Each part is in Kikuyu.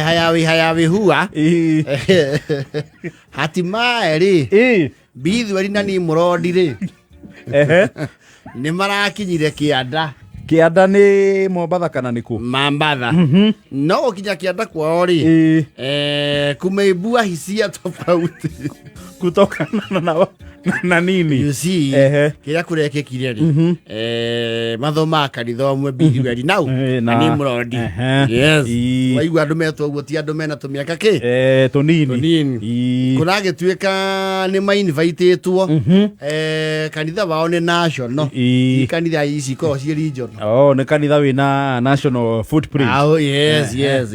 Hayawi hayawi hua. Hatimaye rĩ, Bithweri na Nimrod rĩ, nĩ marakinyire kĩanda. Kĩanda nĩ Mombatha kana nĩ kũ? Mambatha. No gũkinya kĩanda kwao rĩ, kumeibua hisia tofauti. Kutokana na nini? You see, kĩrĩa kũrekĩkire rĩ, mathomaga kanitha ũmwe, Bithweri nau na Nimrod. Yes. Waigua andũ metwo ũguo, ti andũ mena tũmĩaka kĩ? Tũnini. Tũnini. Kũragĩtuĩka nĩ mainvitĩtwo. Kanitha wao nĩ national. Ti kanitha ici ikoragwo ciĩ regional. Oh, nĩ kanitha wĩna national footprint. Oh, yes, yes.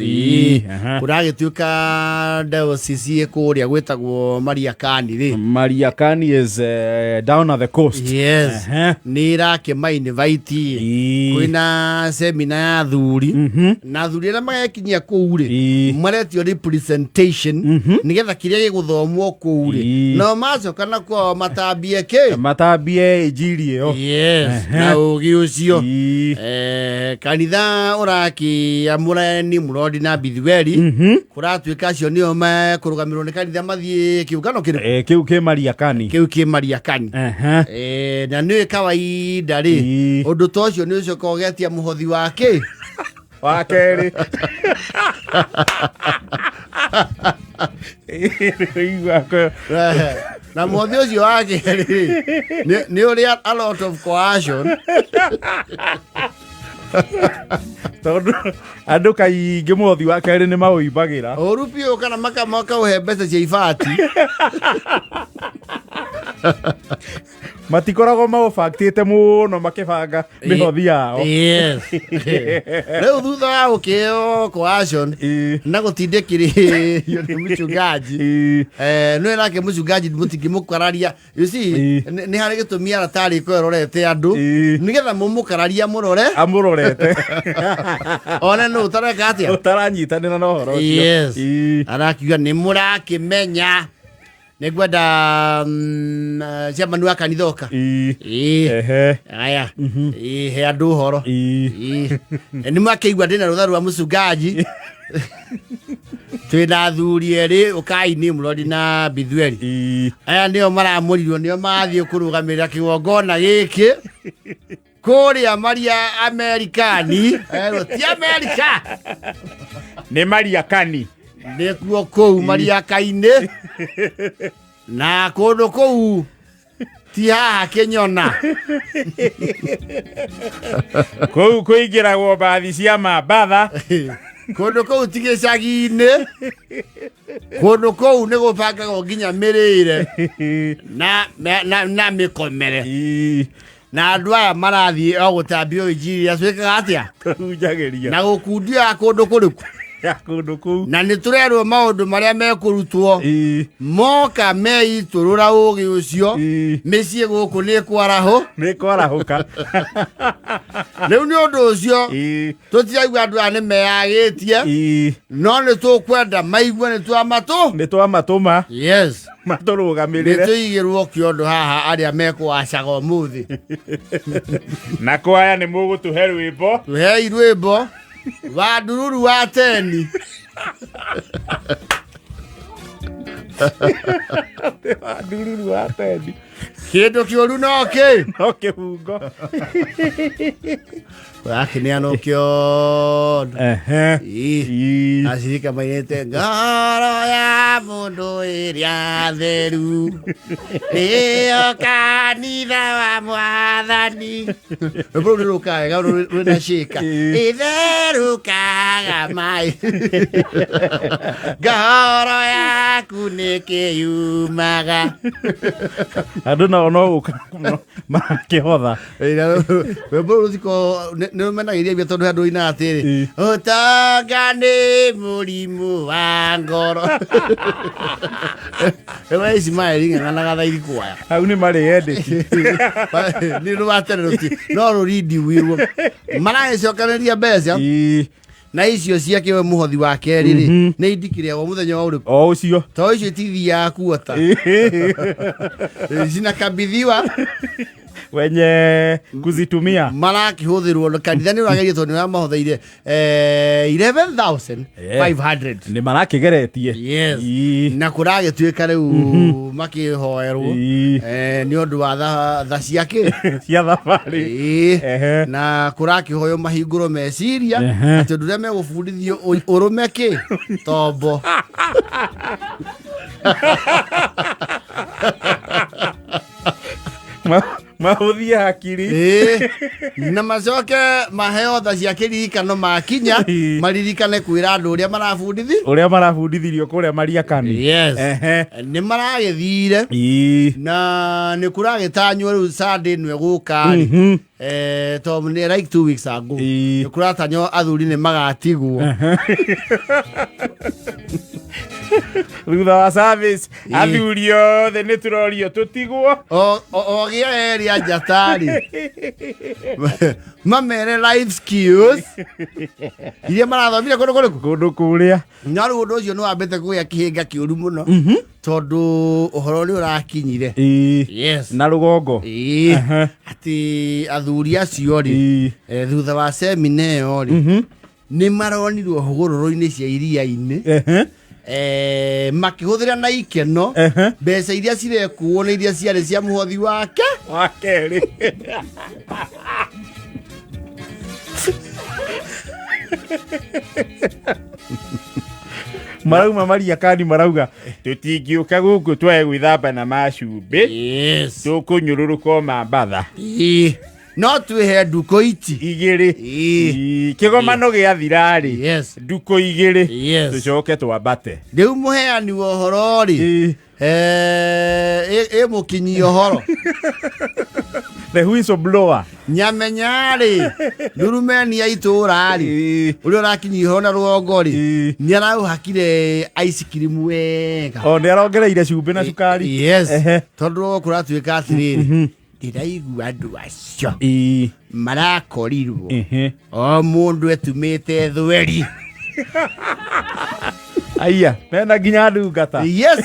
Kũragĩtuĩka diocese ĩ kũrĩa gwĩtagwo Mariakani rĩ. Mariakani is down at the coast. Yes. Nĩ ĩrakĩmainvite. Kwĩna semina ya athuri, na athuri arĩa magekinyia kũu rĩ, maretio representation nĩgetha kĩrĩa gĩgũthomwo kũu rĩ, nao macoka na kwao matambie kĩ? Matambie injiri ĩyo. Yes, na ũgĩ ũcio. Kanitha ũrakĩamũra Nimrod na Bithueli. Kũratuĩka acio nĩo mekũrũgamĩrwo nĩ kanitha mathiĩ kĩũngano kĩrĩkũ? Kĩu kĩ Mariakani. Kĩu kĩ Mariakani. Na nĩ kawaida rĩ, ũndũ ta ũcio nĩ ũcoka ũgetia mũhothi wa kĩ? Wa kerĩ. Igua. Na mũhothi ũcio wa kerĩ rĩ, nĩ ũrĩa a lot of coercion. Tondũ andũ kaingĩ mũhothi wa kerĩ nĩ maũimbagĩra. Ũru biũ, kana makaũhe mbeca cia ibati. Matikoragwo maũbangĩte mũno makĩbanga mĩhothi yao. Yes. Rĩu thutha wa gũkĩheo coercion na gũtindĩkĩrĩrio nĩ mũchungaji, nĩ nake mũchungaji mũtingĩmũkararia, you see. Nĩ harĩ gĩtũmi aratarĩ ko ĩrorete andũ, nĩgetha mũmũkararia mũrore. Amũrorete. One nũ ũtareka atĩa. Ũtaranyitanĩra na ũhoro ũcio. Yes. Arakiuga nĩ mũrakĩmenya nĩ ngwenda chairman wa kanitha oka. Aya. He andũ ũhoro. Nĩ mwakĩigua ndĩna rũtha rwa mũcungaji, twĩna athuri erĩ, ũkai Nimrod na Bithueli. Aya nĩo maramũrirwo, nĩo mathiĩ kũrũgamĩrĩra kĩgongona gĩkĩ kũrĩa Maria Amerikani. Ti Amerika. Nĩ Mariakani. Nĩkuo kũu Mariaka-inĩ, na kũndũ kũu ti haha Kĩnyona. Kũu kũingĩragwo mbathi cia Mambatha. Kũndũ kũu ti gĩcagi-inĩ, kũndũ kũu nĩ gũbangagwo nginya mĩrĩre na mĩkomere. Na andũ aya marathiĩ o gũtambio injiri iria twĩkaga atĩa? Tũhunjagĩria. Na gũkundio ya kũndũ kũrĩkũ? Ya kũndũ kũu. Na nĩ tũrerwo maũndũ marĩa mekũrutwo. Moka meitũrũra ũgĩ ũcio, mĩciĩ gũkũ nĩ kwarahũ. Nĩ kwarahũka. Rĩu nĩ ũndũ ũcio tũtiraigua andũ aya nĩ meyagĩtie, no nĩ tũkwenda maigue nĩ twamatũ. Nĩ twamatũma. Yes. Matũrũgamĩrĩre. Nĩ tũigĩrwo kĩondo haha arĩa mekũwacaga ũmũthĩ. Na kwaya nĩ mũgũtũhe rwĩmbo. Tũhei rwĩmbo wa ndururu wa teni. Wa ndururu wa teni. Kĩndũ kĩũru no kĩ? No kĩhungo. Ũrakĩneanwo kĩondo. Acirika mainĩte ngoro ya mũndũ ĩrĩa theru nĩyo kanitha wa mwathani. Rwĩmbo rũu nĩ rũkaga wega, rwĩna cĩka itherũkaga maĩ, ngoro yaku nĩ kĩyumaga. Andũ nao no gũka marakĩhotha. Rwĩmbo rũu rũtiko nĩ rũmenagĩria mbia, tondũ he andũ ina atĩrĩ, ũtonga nĩ mũrimũ wa ngoro. Rĩu Ismaeli ng'ang'anaga thairi kwaya. Hau nĩ marĩ endeki. Nĩ rwa tene rũti no rũrindiwirwo maragĩcokanĩria mbeca na icio ciake we mũhothi wa kerĩ rĩ, nĩ indikĩrĩagwo mũthenya wa ũrĩkũ? O ũcio. To icio itithiaga kuota, zinakabidhiwa. Wenye kuzitumia. Marakĩhũthĩrwo kanitha nĩ ũrageria tondũ nĩ ũramahũthĩire 11,500. Nĩ marakĩgeretie. Yes. Na kũragĩtuĩka rĩu makĩhoerwo nĩ ũndũ wa tha ciake cia thabarĩ. Ĩĩ. Na kũrakĩhoywo mahingũrwo meciria atĩ ũndũ ũrĩa megũbundithio ũrũme kĩ tombo. Mahũthie hakiri. Ĩĩ. Na macoke maheo tha cia kĩririkano makinya maririkane kwĩra andũ ũrĩa marabundithi ũrĩa marabundithirio kũrĩa Mariakani. Yes. Nĩ maragĩthire na nĩ kũragĩtanywo rĩu Sunday ĩno ĩgũka rĩ, to nĩ like 2 weeks ago, nĩ kũratanywo athuri nĩ magatigwo. Thutha wa service athuri othe nĩ tũrorio tũtigwo. O gĩa erĩ a njata-rĩ, mamere life skills iria marathomire kũndũ kũrĩkũ? Kũndũ kũrĩa. No rĩu ũndũ ũcio nĩ wambĩte kũgĩa kĩhĩnga kĩũru mũno tondũ ũhoro nĩ ũrakinyire. Yes. Na rũgongo. Ĩĩ. Atĩ athuri acio rĩ, thutha wa semina ĩyo rĩ, nĩ maronirwo hũgũrũrũ-inĩ cia iria-inĩ makĩhũthĩra na ikeno mbeca iria cirekuo nĩ iria ciarĩ cia mũhothi wake wa kerĩ. Marauma Mariakani marauga tũtingĩũka gũkũ twae gwĩthamba na macumbĩ. Tũkũnyũrũrũka o Mambatha. Ĩĩ. No twĩhe ndukũ iti igĩrĩ. Ĩĩ. Ĩĩ, kĩgomano gĩathira-rĩ, ndukũ igĩrĩ tũcoke twambate. Rĩu mũheani wa ũhoro rĩ, ĩ mũkinyi ũhoro. The whistle blower. Nyamenya rĩ, ndurumeni ya itũũra rĩ, ũrĩa ũrakinyia ũhoro na rũgongo rĩ, nĩ araũhakire ice cream wega. O nĩ arongereire cumbĩ na cukari. Yes. Tondũ kũratuĩka atĩrĩrĩ, ndĩraigua andũ acio marakorirwo o mũndũ etumĩte thweri. Aya mena nginya ndungata. Yes.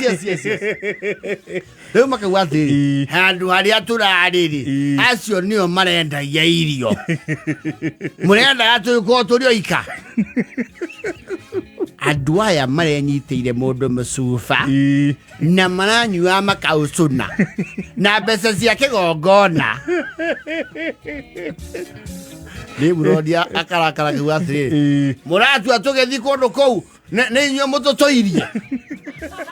Rĩu makauga atĩrĩ, handũ harĩa tũrarĩ rĩ, acio nĩo marendagia irio, mũrendaga tũkorwo tũrĩ oika. Andũ aya marenyitĩire mũndũ mũcuba na maranyua makaũcũna na mbeca cia kĩgongona. Rĩu rodia akarakara kiuga atĩrĩrĩ, mũratua tũgĩthiĩ kũndũ kũu nĩ inyuĩ mũtũtũirie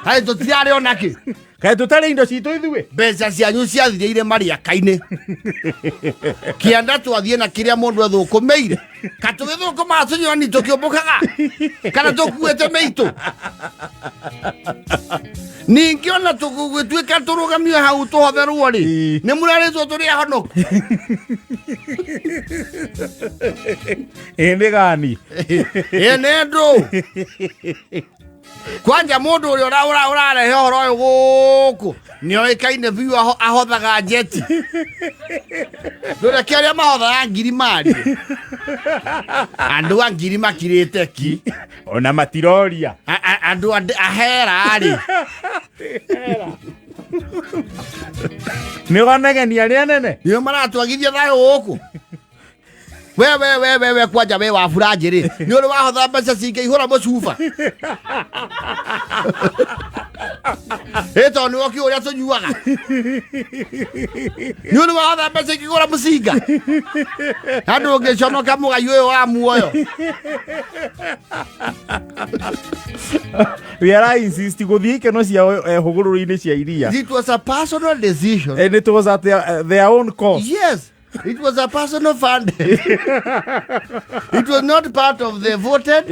harĩ tũtirarĩ onakĩ. Kaĩ tũtarĩ indo citũ ithuĩ? Mbeca cianyu ciathirĩire mariaka-inĩ kĩanda twathiĩ na kĩrĩa mũndũ ethũkũmĩire katũgĩthũkũmaga tũnyoni tũkĩũmbũkaga kana tũkuĩte mĩitũ. Ningĩ ona tũgũgĩtuĩka tũrũgamio hau tũhotherwo rĩ, nĩ mũrarĩtwo tũrĩ ahonoku. Ĩ nĩ gani? Ĩ nĩ ndũ kwanja mũndũ ũrĩa ũrarehe ũhoro ũyũ gũkũ nĩoĩkaine biũ ahothaga njeti ndũreke arĩa mahothaga ngiri marie andũ a ngiri makirĩte ki. Ona matiroria. Andũ ahera rĩ. Nĩ ũranegenia arĩa nene. Nĩo maratwagithia thayũ gũkũ. We we we we we kwanja we wa buranjĩ rĩ, nĩ ũrĩ wahotha mbeca cingĩihũra mũcuba ĩ tondũ nĩwe ũkĩũĩ ũrĩa tũnyuaga, nĩ ũrĩ wahotha mbeca ingĩgũra mũcinga andũ ũngĩconoka mũgai ũyũ wa muoyo. We are insist gũthiĩ ikeno cia hũgũrũrũ-inĩ cia iria. It was a personal decision. And it was at their own cost. Yes. It was a personal fund. It was not part of the voted.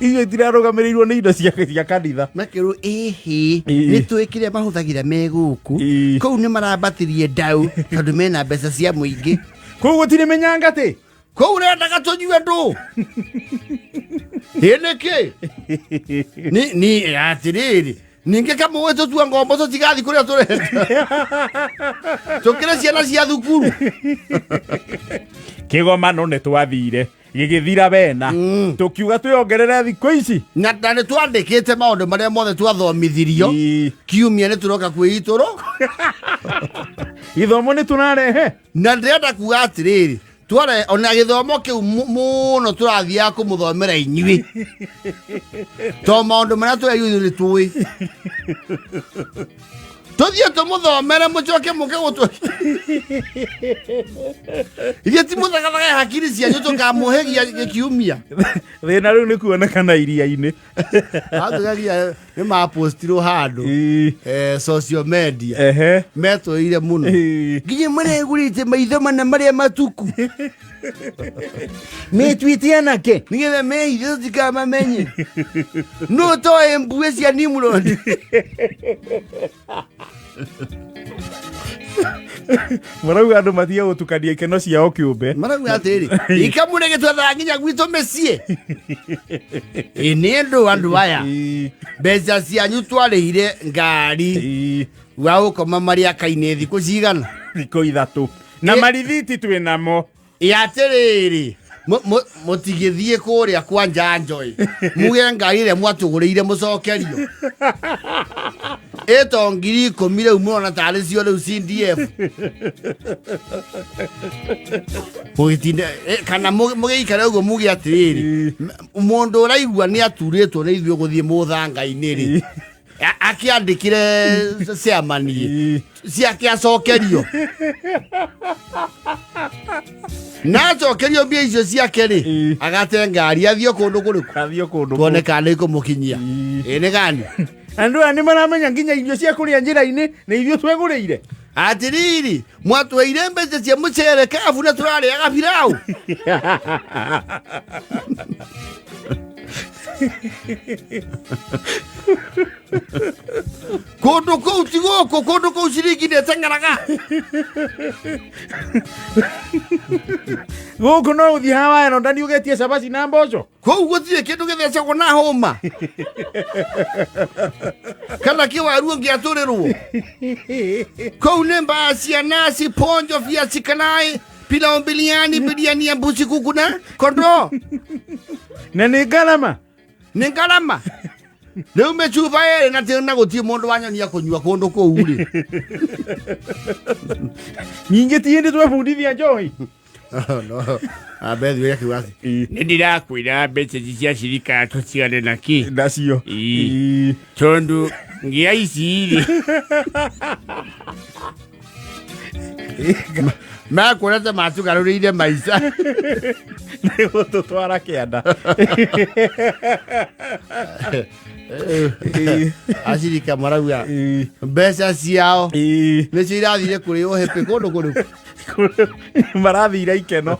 Icio itirarũgamĩrĩirwo nĩ indo cia kanitha. Makĩrwo ĩhĩ nĩ tũĩ kĩrĩa mahũthagĩra me gũkũ kũu nĩ marambatirie ndau tondũ mena mbeca cia mũingĩ. Kũu gũtirĩ mĩnyangatĩ. Kũu ũrendaga tũnyue ndũ ĩ nĩkĩ ni atĩrĩrĩ ningĩ kamũĩ tũtua ngombo tũtigathi kũrĩa tũrenda tũkĩrĩ ciana cia thukuru. Kĩgomano nĩ twathire gĩgĩthira wena, tũkiuga twĩongerere thikũ ici. Na nĩ twandĩkĩte maũndũ marĩa mothe twathomithirio. Kiumia nĩ tũroka kwĩitũrũ. Gĩthomo nĩ tũrarehe. Na ndĩrenda kuga atĩrĩrĩ, tware ona gĩthomo kĩu mũno tũrathiaga kũmũthomera inyuĩ, to maũndũ marĩa tũrerirwo ithuĩ nĩ tũĩ, tũthiĩ tũmũthomere mũcoke mũke gũtũ ithuĩ ti mũthagathaga hakiri cianyu tũkamũhĩgia gĩkiumia. Thĩna rĩu nĩ kuonekana iria-inĩ. Atũgagia nĩ mapostirwo handũ social media. Metũire mũno. Nginya maregurĩte maitho mana marĩa matuku. Metuĩte anake. Nĩgetha meithe tũtikamamenye no toĩ mbuĩ cia Nimrod. Marauga andũ matige gũtukania ikeno ciao kĩũmbe. Marauga atĩrĩ, ikamũrĩ gĩtwethaga nginya gwitũ mĩciĩ. Ĩ nĩ andũ aya, mbeca cianyu twarĩhire ngari wa gũkoma marĩaka-inĩ thikũ cigana? Thikũ 3 na marithiti twĩ namo. Ĩ atĩrĩrĩ, mũtigĩthiĩ kũrĩa kwa njanjo ĩ muge ngari ĩrĩa mwatũgũrĩire mũcokerio ĩto 10,000 rĩu mũrona tarĩ cio rĩu CDF mũgĩtinde kana mũgĩikare ũguo muge atĩrĩrĩ, mũndũ ũraigua nĩ aturĩtwo nĩ ithuĩ gũthiĩ mũthanga-inĩ rĩ, akĩandĩkire ciamanie ciake acokerio, na acokerio mbia icio ciake rĩ, agate ngari athiĩ kũndũ kũrĩkũ? Athiĩ kũndũ. Tuone kana nĩ ikũmũkinyia. Ĩ nĩ gani? Andũ aya nĩ maramenya nginya irio cia kũrĩa njĩra-inĩ nĩ ithuĩ twegũrĩire. Atiriri, mwatweire mbeca cia mũcere kabu na tũrarĩaga birau. Kũndũ kũu ti gũkũ, kũndũ kũu ciringi nĩ ĩteng'eraga. Gũkũ no ũthiĩ haha waya ndani ũgetie cabaci na mboco. Kũu gũtirĩ kĩndũ gĩthecagwo na hũma kana kĩwaru ũngĩatũrĩrwo. Kũu nĩ mbaa cia naci, ponjo, viazi karai, pilau, biliani, biriani ya mbuzi, kuku na kondoo. Na nĩ ngarama. Nĩ ngarama. Rĩu mĩcuba ĩrĩ na na gũtirĩ mũndũ wanyonia kũnyua kũndũ kũu rĩ. Ningĩ ti hĩndĩ twebundithia njohi. No, ambethi ũrĩa akiuga atĩ nĩ ndĩrakwĩra mbeca ici cia cirika tũtigane na kĩ nacio. Tondũ ngia ici rĩ makuona ta matugarũrĩire maica. Nĩ gũtũtwara kĩanda. Acirika marauga mbeca ciao nĩcio irathire kũrĩ ũhĩpĩ kũndũ kũrĩkũ. Marathire ikeno.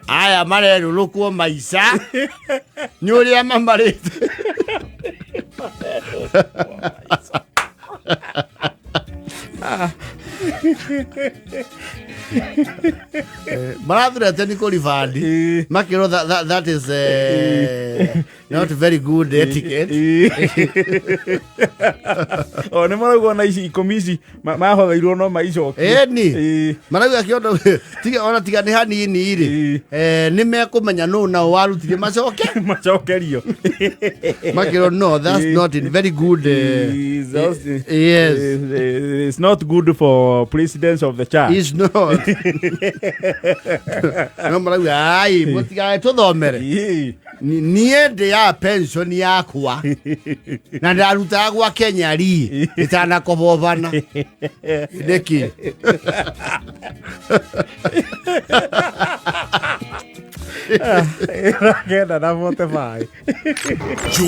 Aya marerũrũkwo maica nĩ ũrĩa mamarĩte. Marathurete nĩ kũribandi makĩrwo that is not very good etiquette. O nĩ marauga ona ici 10 ici mahotheirwo no maicokie. Ĩni marauga kĩondo tiga ona tiga nĩ hanini rĩ, nĩ mekũmenya nũ nao warutire macoke. Macokerio. Makĩrwo no, that's not in very good yes. It's not good for presidents of the church. It's not. No marauga ai mũtigae tũthomere. Niĩ ndĩ ya pension yakwa na ndarutaga gwa Kenya ri ĩtanakobobana nĩkĩ? Kenda na 45.